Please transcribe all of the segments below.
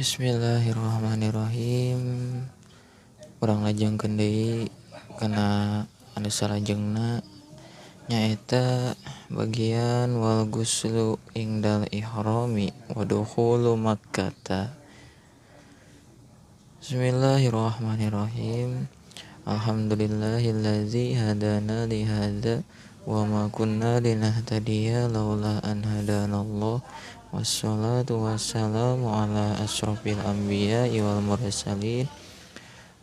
Bismillahirrahmanirrahim. Urang lajengkeun deui kana anu salajengna nyaeta bagian wal ghuslu indal ihrami wa dukhulu makkah. Bismillahirrahmanirrahim. Alhamdulillahillazi hadana li hadza wa ma kunna linahtadiya laula an hadanallah. Wassalatu wassalamu ala asyrafil anbiya'i wal mursalin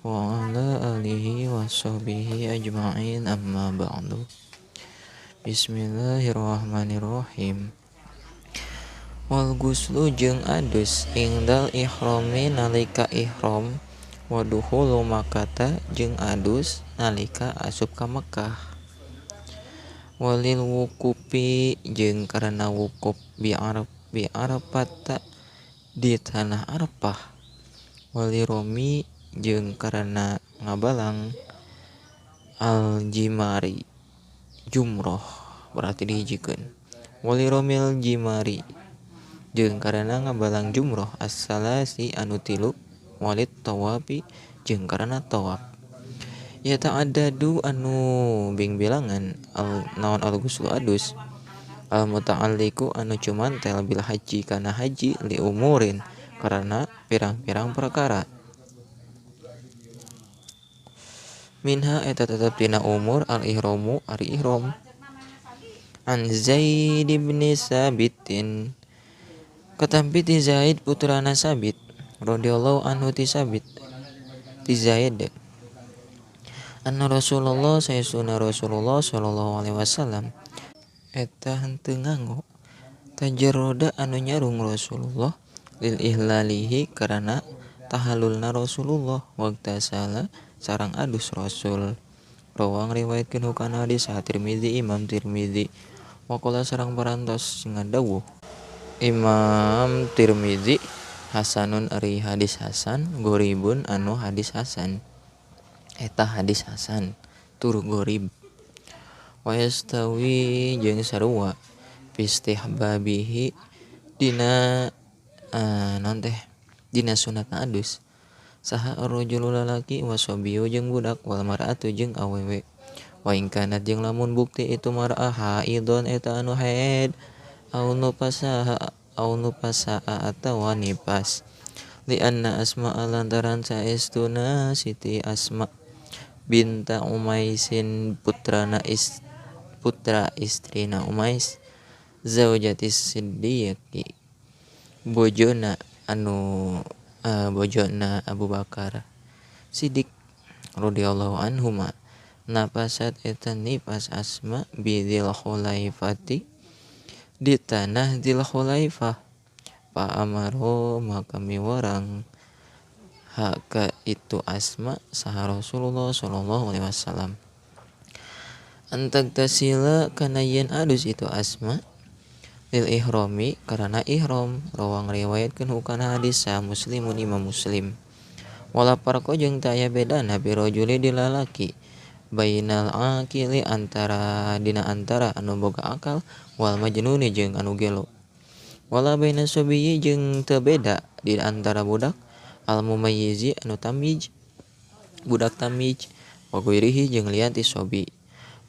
wa ala alihi washabbihi ajma'in, amma ba'du. Bismillahirrahmanirrahim. Wal ghuslu jeung adus ingdal ihrami nalika ihram wa dukhulu makkah jeung adus nalika asup ka Mekkah. Walil wukufi jeung karena wukuf bi Arafat di tanah Arafah. Waliromi jeung karena ngabalang aljimari jumroh berarti dihijikeun. Waliromil jimari jeung karena ngabalang jumroh as-salasi anu tilu. Walid tawafi jeung karena tawaf. Ya ta'addadu anu bingbilangan al naon al-ghuslu adus al muta'alliqu anu cumantel bil haji kana haji li umurin karena pirang-pirang perkara. Minha eta tetep dina umur al ihramu ari ihram. An Zaid bin Sabitin katampi ti Zaid putrana Sabit radhiyallahu anhu ti Sabit ti Zaid anna Rasulullah sayyiduna Rasulullah sallallahu alaihi wasallam eta henteu nganggo tajarroda anu nyarung Rasulullah lil ihlalihi karena tahalulna Rasulullah waqtasala sareng adus Rasul. Rawang riwayatkeun hukana hadis Tirmizi Imam Tirmizi waqala sareng parantos ngadawuh Imam Tirmizi hasanun ari hadis hasan goribun anu hadis hasan eta hadis hasan tur gorib. Wa yastawi jeung sarua fistihbabihi dina naon teh dina sunatna adus saha rajul lalaki wasabiyu jeung budak wal mar'atu jeung awewe. Wa in kanat jeung lamun bukti itu mar'ah haidon eta anu haid au nupasaha au nupasaa atawa nipas. Li anna asma lantaran saestuna Siti Asma binta Umaisin putrana putra istrina Umais zaujatis Siddiqi bojona anu bojona Abu Bakar Siddiq radhiyallahu anhuma napasat eta nipas Asma bi Dzil Khulaifati di tanah Dzil Khulaifah. Pa amaro maka miwarang haka itu Asma saha Rasulullah sallallahu alaihi wasallam antag tasila kana yen adus itu Asma lil ihrami karena ihram. Rawang riwayatkeun hukana hadis sa Muslimun Imam Muslim. Wala parko jeung teu aya bedana bi rajuli di lalaki bainal aqili antara dina antara anu boga akal wal majnuni jeung anu gelo. Wala baina sabiyyi jeung teu beda di antara budak al mumayyizi anu tamyiz budak tamyiz wa ghairihi jeung lian ti sobi.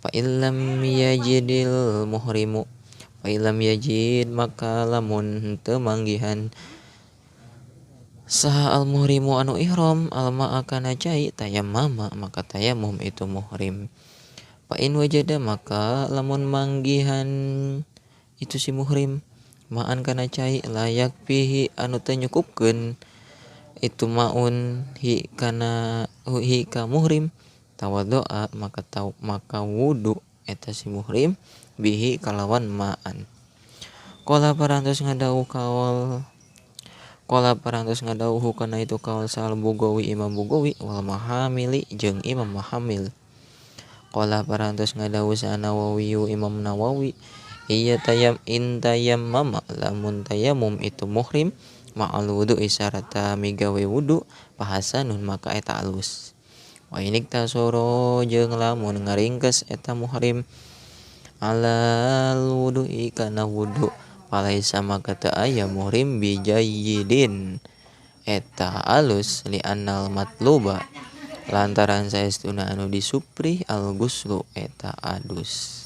Fa illam yajidil muhrimu fa illam yajid maka lamun teu manggihan saha al muhrimu anu ihram alma kana cai tayammama maka tayammum itu muhrim. Fa in wajada maka lamun manggihan itu si muhrim ma'an kana cai layak pihi anu teu nyukupkeun itu maun hi kana hi ka muhrim tawaddoa maka tau maka wudu eta si muhrim bihi kalawan ma'an. Qala parantos ngadawuh kaol qala parantos ngadawuh kana itu kaol sal Bugawi Imam Bugawi wal Mahamili jeung Imam Mahamil. Qala parantos ngadawuh sa Nawawi Imam Nawawi iya tayam in tayammama lamun tayamum itu muhrim ma'al wudu isarata migawe wudu pahasanun maka eta alus. Wa inik tasoro jeung lamun ngaringkes eta muhrim alal wudu'i kana wudu palaisa maka teu aya muhrim bijayyidin eta alus li annal matluba lantaran saestuna anu disuprih al guslu eta adus.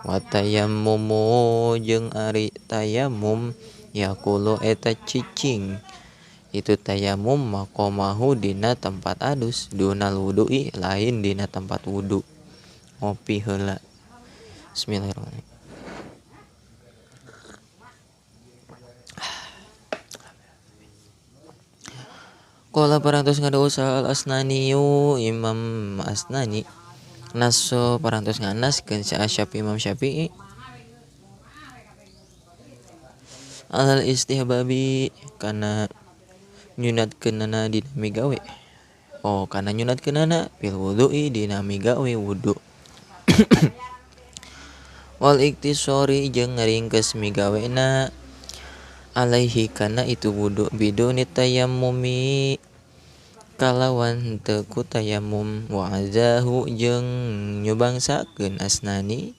Wa tayammumu jeung ari tayammum yaqulu eta cicing itu tayammum maqamahu dina tempat adus dunal wudu'i lain dina tempat wudu. Ngopi heula. Bismillahirrahmanirrahim. Qala parantos ngadosa al-Asnaniyu Imam Asnani naso parantos nganaskeun si Asy-Syafi'i Imam Syafi'i alal istihbabi kana nyunatkeunana dina migawe. Oh kana nyunatkeunana fil wudu'i dina migawe wudu. Wal iktisori jeung ngaringkes migawena alaihi kana itu wudu biduni tayammumi kalawan teu ku tayammum wa azahu jeung nyubangsakeun asnani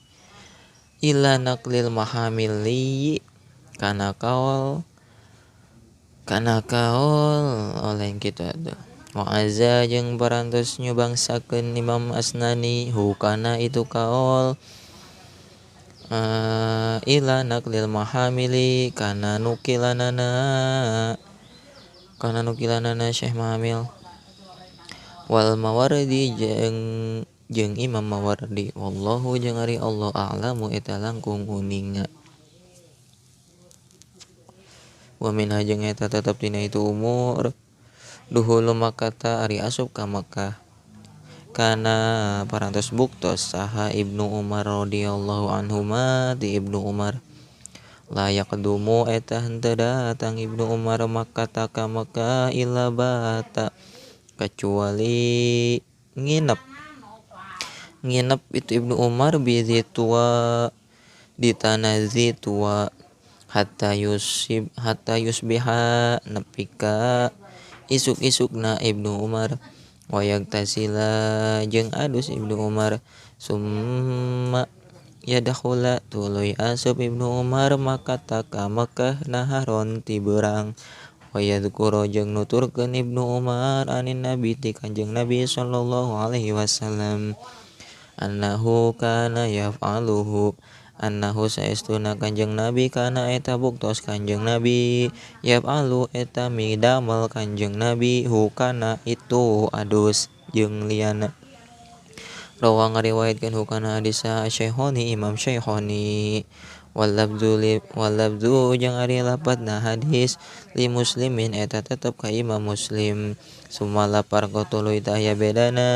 ila naqlil mahamili kana kaol oleh kitu atuh. Wa aza jeung parantos nyubangsakeun Imam Asnani hu kana itu kaol ila naqlil mahamili kana nukilanana Syekh Mahamil wal Mawardi jeung Imam Mawardi wallahu jeung ari Allah a'lamu eta langkung uninga. Wa minha jeung eta tetep dina itu umur duhulu makata ari asup ka Makkah kana parantos buktos saha Ibnu Umar radhiyallahu anhuma ti Ibnu Umar layak dumu eta henteu datang Ibnu Umar Makkah ka Makkah illa bata kecuali nginep itu Ibnu Umar bi tua di tanah Zitua hatta yusbiha nepi ka isuk-isukna Ibnu Umar wayak tasila jeung adus Ibnu Umar summa yadkhula tuluy asup Ibnu Umar maka ka Makkah naharon ti beurang wayadhkuru jeung nuturkeun Ibnu Umar anin Nabi ti Kanjeng Nabi sallallahu alaihi wasallam annahu kana yaf'aluhu annahu saestuna Kanjeng Nabi kana eta buktos Kanjeng Nabi yaf'alu eta midamel Kanjeng Nabi hu kana itu adus jeung liana. Rawa ngariwayatkeun hu kana hadis Syekhoni Imam Syekhoni wal lafzu jeung ari lapatna hadis li muslimin eta tetep ka Imam Muslim sumala parko tuluy tah aya bedana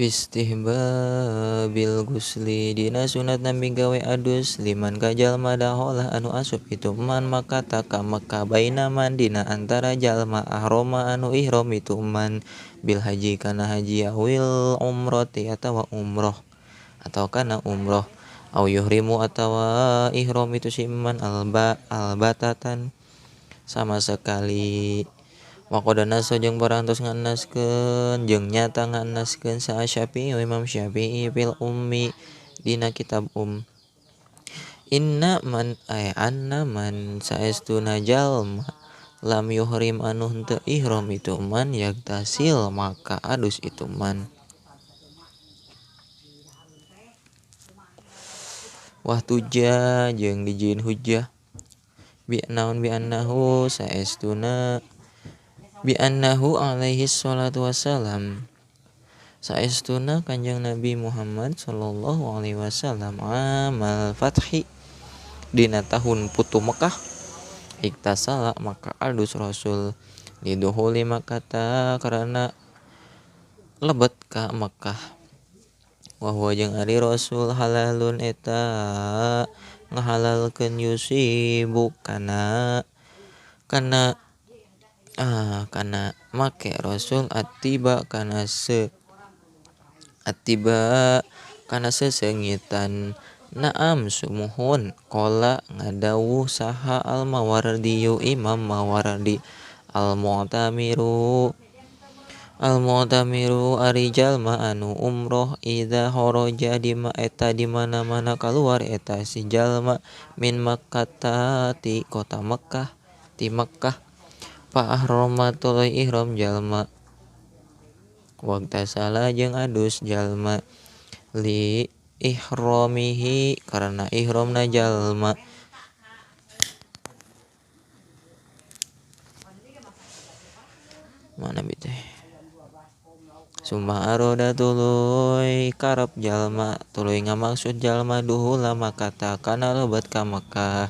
istihbabil gusli dina sunat nabi gawe adus liman ka jalma daholah anu asup itu man maka ka Makkah bainaman dina antara jalma ahroma anu ihram itu man bil haji kana haji awil umrati atawa umroh atau kana umroh au yuhrimu atawa ihram itu si man albatatan sama sekali. Waqadana jeung parantos nganaskeun jeung nyata nganaskeun sa Syafi'i Imam Syafi'i fil ummi dina kitab Inna man ay anna man saestuna jalma lam yuhrim anu henteu ihram itu man yaktasil maka adus itu man. Wah tujah jeung dijieun hujjah bi naon bi annahu saestuna bi annahu alaihi sholatu wassalam saestuna Kanjeng Nabi Muhammad sallallahu alaihi wasallam amal fathi dina tahun putu Mekah iktasala maka adus Rasul liduhuli makata karena lebet ka Mekah wa huwa jeung ari Rasul halalun eta ngahalalkeun yusibu kana kana make Rasul atiba kana sesengitan naam sumuhun qala ngadawuh saha al-Mawardiyu Imam Mawardi al-Mu'tamiru ari jalma anu umroh idza kharaja di eta di mana-mana kaluar eta si jalma min Makkah ti kota Mekkah ti Mekkah Fa ahrama tuluy ihram jalma waqtasala jeung adus jalma li ihramihi karena ihramna jalma. Mana bi teh summa aroda tuluy karep jalma tuluy ngamaksud jalma duhula makata kana lebet ka Makkah.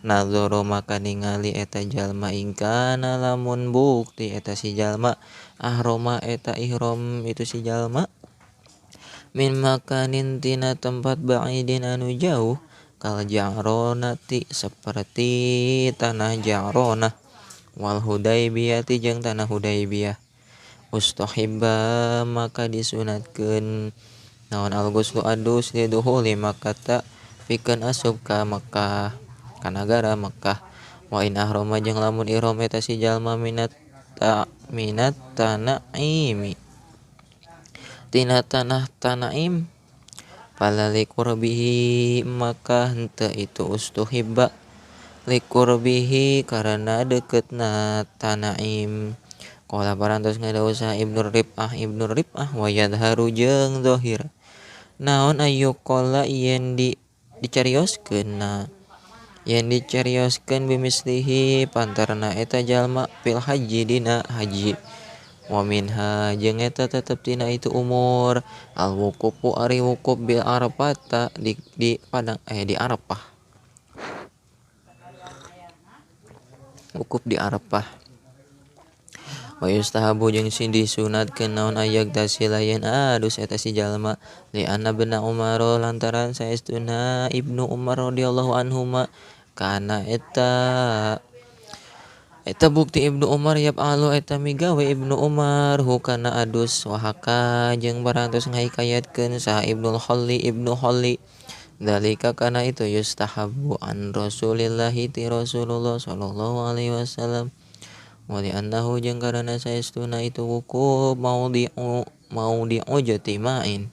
Nadzoro maka ningali eta jalma ingkana lamun bukti eta si jalma ahroma eta ihram itu si jalma min makanin tina tempat ba'idin anu jauh kal ja'ronati seperti tanah Ja'ronah wal Hudaybiyati jeung tanah Hudaybiyah. Ustahibba maka disunatkeun naon al-ghuslu adus liduhuli makata pikeun asup ka Makkah ka nagara Makkah. Wa in ahrama jeung lamun ihram eta si jalma minat tanaimi tina tanah Tanaim pala liqurbihi maka henteu itu ustuhibba liqurbihi karena deketna Tanaim. Qala parantos ngadawu saha Ibnu Rib'ah wa yadharu jeung zahir naon ayu qala yen dicarioskeun na yen dicarioskeun bimislihi pantarna eta jalma fil haji dina haji. Wa minha jeung eta tetep tina itu umur al wuqufu ari wuquf bil arafata di padang di Arafah wuquf di Arafah. Wa yustahabu jeung sing disunatkeun naon ayak tasila yen adus eta si jalma li anna bena Umar lantaran saestuna Ibnu Umar radhiyallahu anhuma kana eta bukti Ibnu Umar yaf'alu eta migawe Ibnu Umar hukana adus wahaka jeung parantos ngahikayatkeun saha Ibnu Khalli dalika kana itu yustahabu an Rasulillahi ti Rasulullah sallallahu alaihi wasallam. Wa li annahu jeung karana saestuna itu wuquf maudi'u jatima'in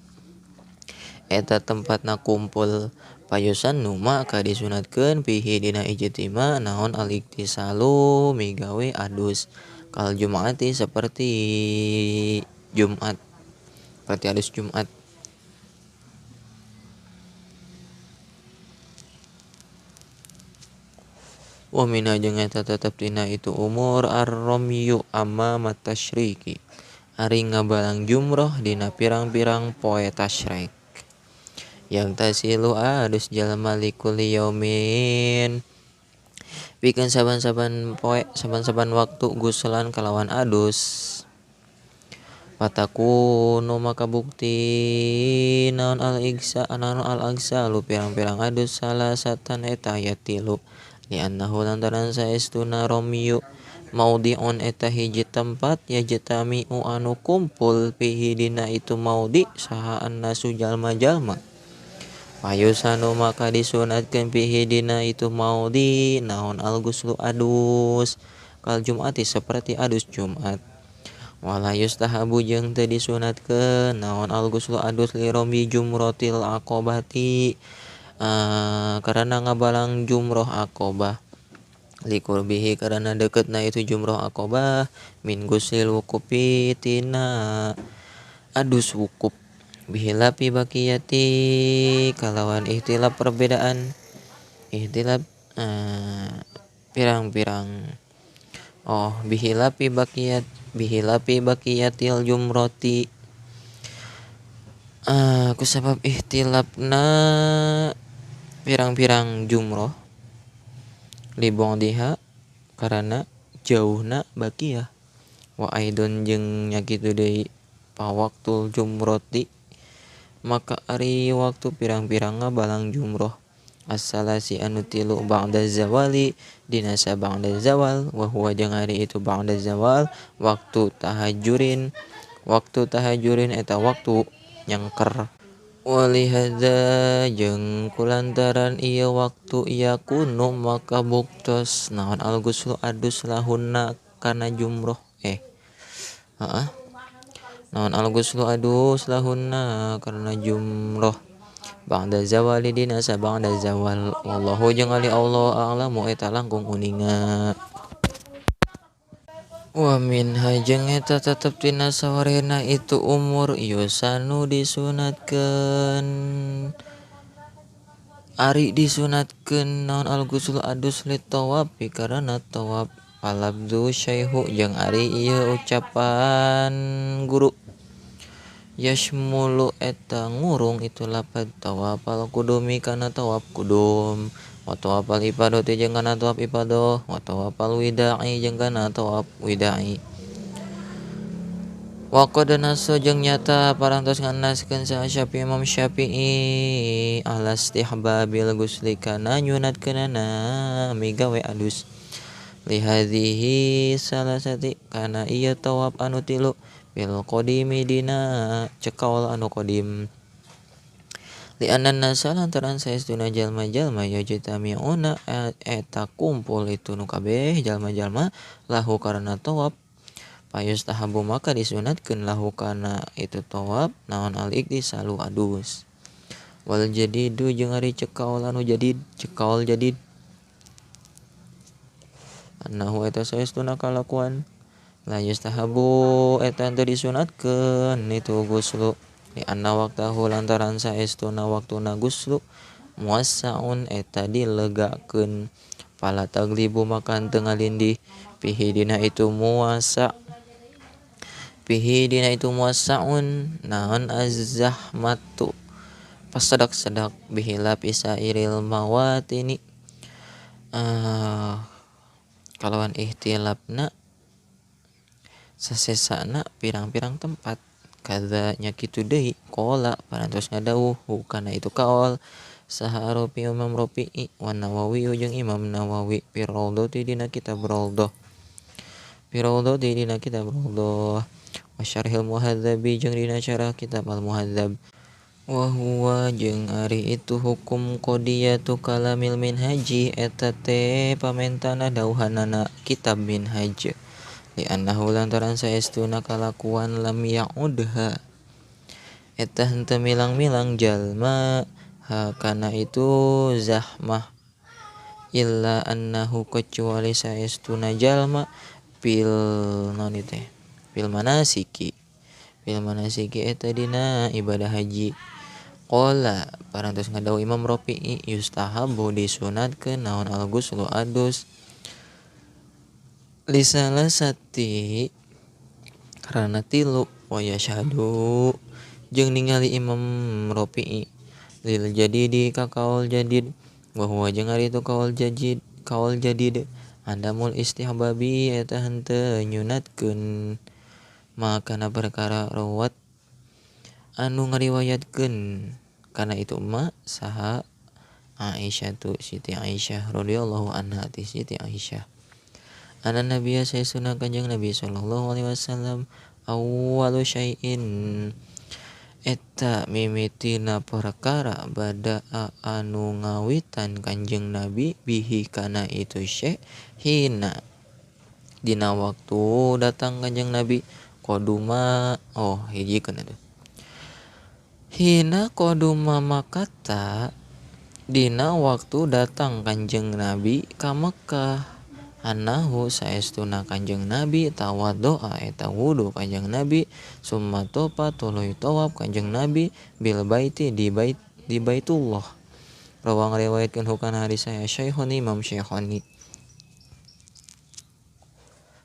eta tempatna kumpul payusannu maka disunatkeun fihi dina ijtima naon al-iktisalu migawe adus kal jum'ati seperti Jumat seperti adus Jumat. Wa minha jeung eta tetep tina itu umur ar-ramyu amma matasyriki ari ngabalang jumroh dina pirang-pirang poe tasyrik. Yang tasilu adus jalma likuli yaumin pikeun saban-saban poe saban-saban waktu guslan kalawan adus. Fatakunu maka bukti naon al-iksa naon al-aksa lu pirang-pirang adus salasatan eta aya tilu. Li annahu lantaran saestuna romyu maudi'un eta hiji tempat yajtami'u anu kumpul fihi dina itu maudi saha annasu jalma-jalma. Payusanu maka disunatkeun fihi dina itu maudi naon al-ghuslu adus kal jum'ati seperti adus Jumat. Wala yustahabu jeung teu disunatkeun naon al-ghuslu adus li romyi jumratil aqabati karena ngabalang jumroh aqabah liqurbihi karena deketna itu jumroh aqabah min guslil wuqufi tina adus wukuf bihilafi baqiyati kalawan ihtilaf perbedaan ihtilaf pirang-pirang oh bihilafi baqiyat bihilafi baqiyatil jumroti kusabab ihtilafna pirang-pirang jumroh libongdiha karena jauhna baqiyah wa aidon jeung nya kitu deui pawaktul jumroti maka ari waktu pirang-pirang ngabalang jumroh as-salasi anu tilu ba'da zawali dina saba'da zawal wa huwa jeung ari itu ba'da zawal waktu tahajurin eta waktu nyangker. Walihadza jeung kulantaran ieu waktu yakunu maka buktos naon al-ghuslu adus lahunna kana jumroh naon al-ghuslu adus lahunna karena jumroh ba'da zawali dina saba'da zawal wallahu jeung ali Allah a'lamu eta langkung uninga. Wa minha jeung eta tetep tina sawarehna itu umur yusanu disunatkeun ari disunatkeun naon al-ghuslu adus li tawafi karana tawaf palabdu syaihu jeung ari ieu ucapan guru yashmulu eta ngurung itu lapad tawaf al-qudumi kana tawaf qudum wa tawafal ifadati jeung kana tawaf ifadah wa tawafal wida'i jeung kana tawaf wida'i wa qad nasu jeung nyata parantos nganaskeun saha Syafi'i Imam Syafi'i ala istihbabil ghusli kana nyunatkeunana migawe adus li hadhihi salasati kana ieu tawaf anu tilu bil qadimi dina cekaul anu qadim li anna nasa lantaran saestuna jalma-jalma yajtami'una eta kumpul itu nu kabeh jalma-jalma lahu karena tawaf payustahabu maka disunatkeun lahu kana itu tawaf naon al-iktisalu adus wal jadidu jeung ari cekaul anu jadid cekaul jadid annahu eta saestuna kalakuan la yustahabu eta teu disunatkeun itu guslu li anna waqtahu lantaran saestuna waktuna guslu muassaun eta dilegakeun pala taglibu maka teu ngalindih pihi dina itu muasa pihi dina itu muassaun naon azzahmatu pasedak-sedak bihilap isairil mawatini kalawan ihtilafna sasesana pirang-pirang tempat kadza nya kitu deui qala parantos ngadawuh kana itu kaol saha Rafi Imam Rafi'i wa Nawawi jeung Imam Nawawi fi Raudhati dina kitab Raudhah fi Raudhati dina kitab Raudhah wa Syarhil Muhadzabi jeung dina syarah kitab Al Muhadzab wa huwa jeung ari itu hukum qadiyatu kalamil minhaji eta teh pamentana dawuhanana kitab Minhaj li annahu lantaran saestuna kalakuan lam ya'udha eta henteu milang-milang jalma ha kana itu zahmah illa annahu kecuali saestuna jalma pil naon teh pil manasiki eta dina ibadah haji. Qala parantos ngadawuh Imam Rafi'i yustahabu disunatkeun naon al-ghuslu adus li salasati karana tilu wa yashhadu jeung ningali Imam Rafi'i lil jadidi ka kaul jadid wa huwa jeung ari itu kaul jadid andamul istihbabi eta henteu nyunatkeun makana perkara rawat anu ngariwayatkeun kana itu ma saha Aisyah tu Siti Aisyah radhiyallahu anha ti Siti Aisyah anna nabiyya sayyiduna kanjeng Nabi sallallahu alaihi wasallam awwalu syai'in eta mimitina perkara bada'a anu ngawitan kanjeng Nabi bihi kana itu syai' hina dina waktu datang kanjeng Nabi qaduma oh hijikeun atuh hina qaduma makata dina waktu datang kanjeng Nabi ka Mekah annahu saestuna kanjeng Nabi tawaddoa eta wudu kanjeng Nabi summa tofa tuluy tawaf kanjeng Nabi bil baiti di bait di Baitullah rawang riwayatkeun hukana hadis saya Syekhoni Imam Syekhoni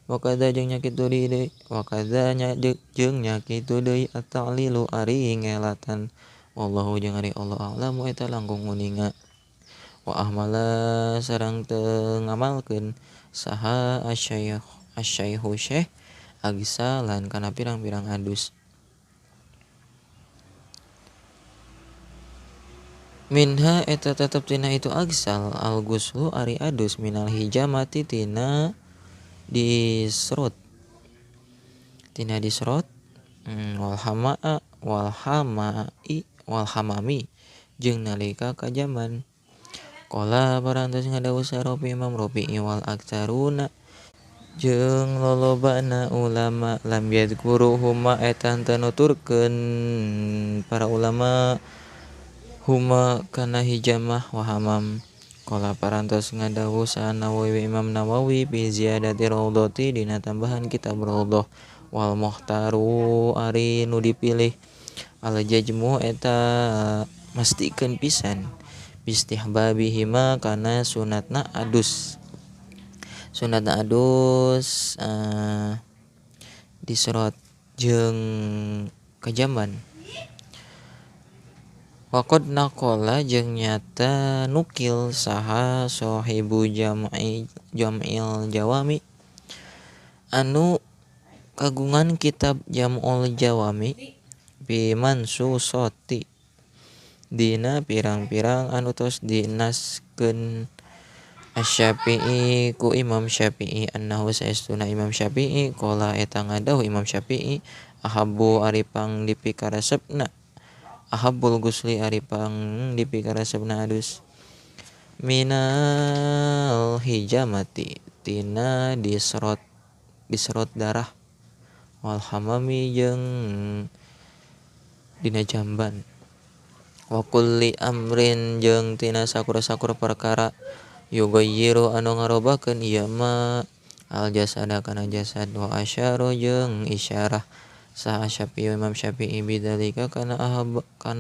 wa kadza jeung nya kitu deui wa kadza nya jeung nya kitu deui at-ta'lilu ari ngelatan wallahu jeung ari Allah a'lamu eta langkung uninga wa ahmala sareng teu ngamalkeun saha asy-syaikhu syekh agsalan kana pirang-pirang adus minha eta tetep tina itu agsal al-ghuslu ari adus minal hijamati tina diserot wal hamaa wal hamai wal hamami jeung nalika kajaman qala parantos ngadawuh Rafi Imam Rafi'i wal aktsaruna jeung lolobana ulama lam yadhkuru huma eta henteu nuturkeun para ulama huma kana hijamah wa hamam Qala parantos ngadawuh saha Nawawi Imam Nawawi bi ziyadati raudhati dina tambahan kitab Raudhah wal muhtaru ari nu dipilih al jazmu eta mastikeun pisan bistihbabihima kana sunatna adus. Sunatna adus diserot jeung kajamban. Waqad naqala jeung nyata nukil saha sahibu jam'il jawami anu kagungan kitab Jam'ul Jawami bi mansusati dina pirang-pirang anu tos dinaskeun Asy-Syafi'i ku Imam Syafi'i annahu saestuna Imam Syafi'i qala eta ngadawuh Imam Syafi'i ahabbu ari pang dipikaresepna ahabbul gusli ari pang dipikaresepna adus minal hijamati tina diserot darah wal hamami jeung dina jamban wa kulli amrin jeung tina sakur-sakur perkara yugayyiru anu ngarobahkeun ieu ma al jasada kana jasad wa asyaru jeung isyarah saha Syafi'i Imam Syafi'i bidzalika kana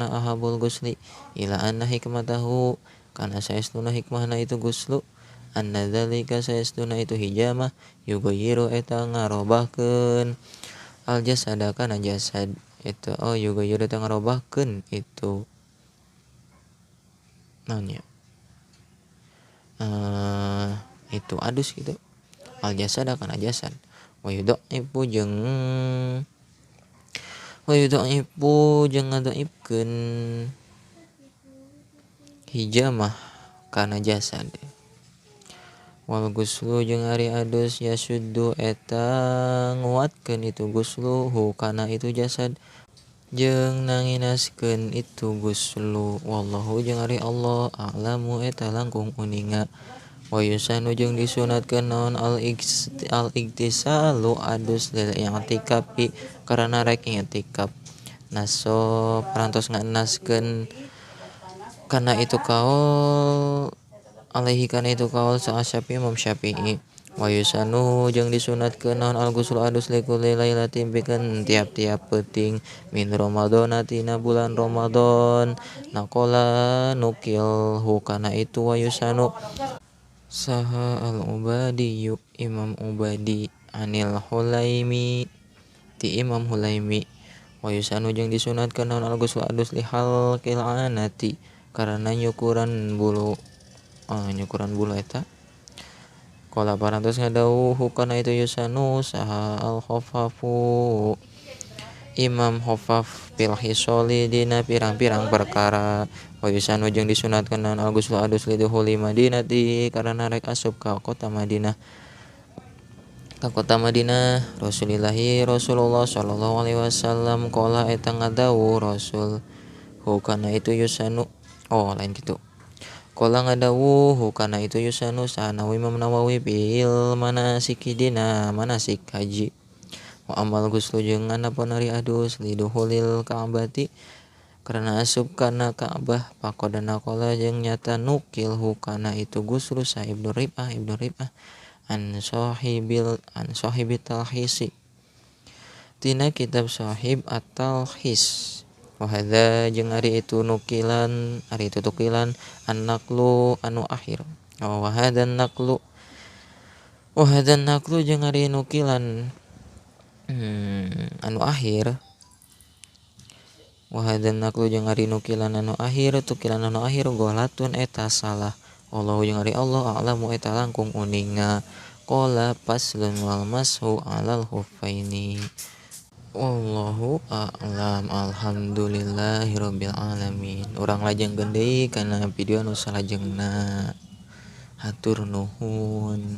ahabul gusli ila anna hikmatahu kana saestuna hikmahna itu guslu anna dzalika saestuna itu hijamah yugayyiru eta ngarobahkeun al jasada kana jasad itu oh yugayyiru eta ngarobahkeun itu naonnya itu adus gitu al jasada kana jasad wa yudaifu jeung ngadaibkeun hijamah kana jasad wal guslu jeung ari adus yasuddu eta nguatkeun itu guslu hu kana itu jasad jeung nanginaskeun itu guslu wallahu jeung ari Allah a'lamu eta langkung uninga wa yusanu jeung disunatkeun naon al iktisalu adus lil i'tikafi karana rek i'tikaf naso parantos nganaskeun kana itu kaul alaihi kana itu kaul sa Syafi'i Imam Syafi'i wa yusanu jeung disunatkeun naon al guslu adus likulli lailatin pikeun tiap-tiap peuting min Ramadhana tina bulan Ramadan naqala nukil hu kana itu wa yusanu saha al-Ubadi Imam Ubadi anil Hulaimi ti Imam Hulaimi wa yusanu jeung disunatkeun naon al guslu adus li halqil anati karana nyukuran bulu eta qala parantos ngadawuh kana itu yusanu saha al-Khaffafu Imam Khaffaf fil hisoli dina pirang-pirang perkara wa yusanu jeung disunatkeun naon al guslu adus liduhuli madinati karana rek asup ka kota Madinah Rasulillahi Rasulullah sallallahu alaihi wasallam qala eta ngadawuh Rasul hu kana itu yusanu oh lain kitu qala ngadawuh kana itu yusanu saha Imam Nawawi bil manasiki dina manasik haji wa amal guslu jeung anapun ari adus liduhulil ka'bati karena asup kana Ka'bah faqadana qala jeung nyata nukil hu kana itu guslu sa Ibnu Rib'ah an sahibi talhisi tina kitab sahib at-talhis wa hadza jeung ari itu nukilan ari itu tukilan an-naqlu anu akhir wa hadzal naqlu jeung ari nukilan anu akhir wa hadzal naqlu jeung ari nukilan anu akhir tukilan anu akhir ghalatun eta salah Allahu jeung ari Allah a'lamu eta langkung uninga qala faslun wal mashu alal khuffaini wallahu a'lam alhamdulillahirabbil alamin. Urang lajengkeun deui kana video anu salajengna. Hatur nuhun.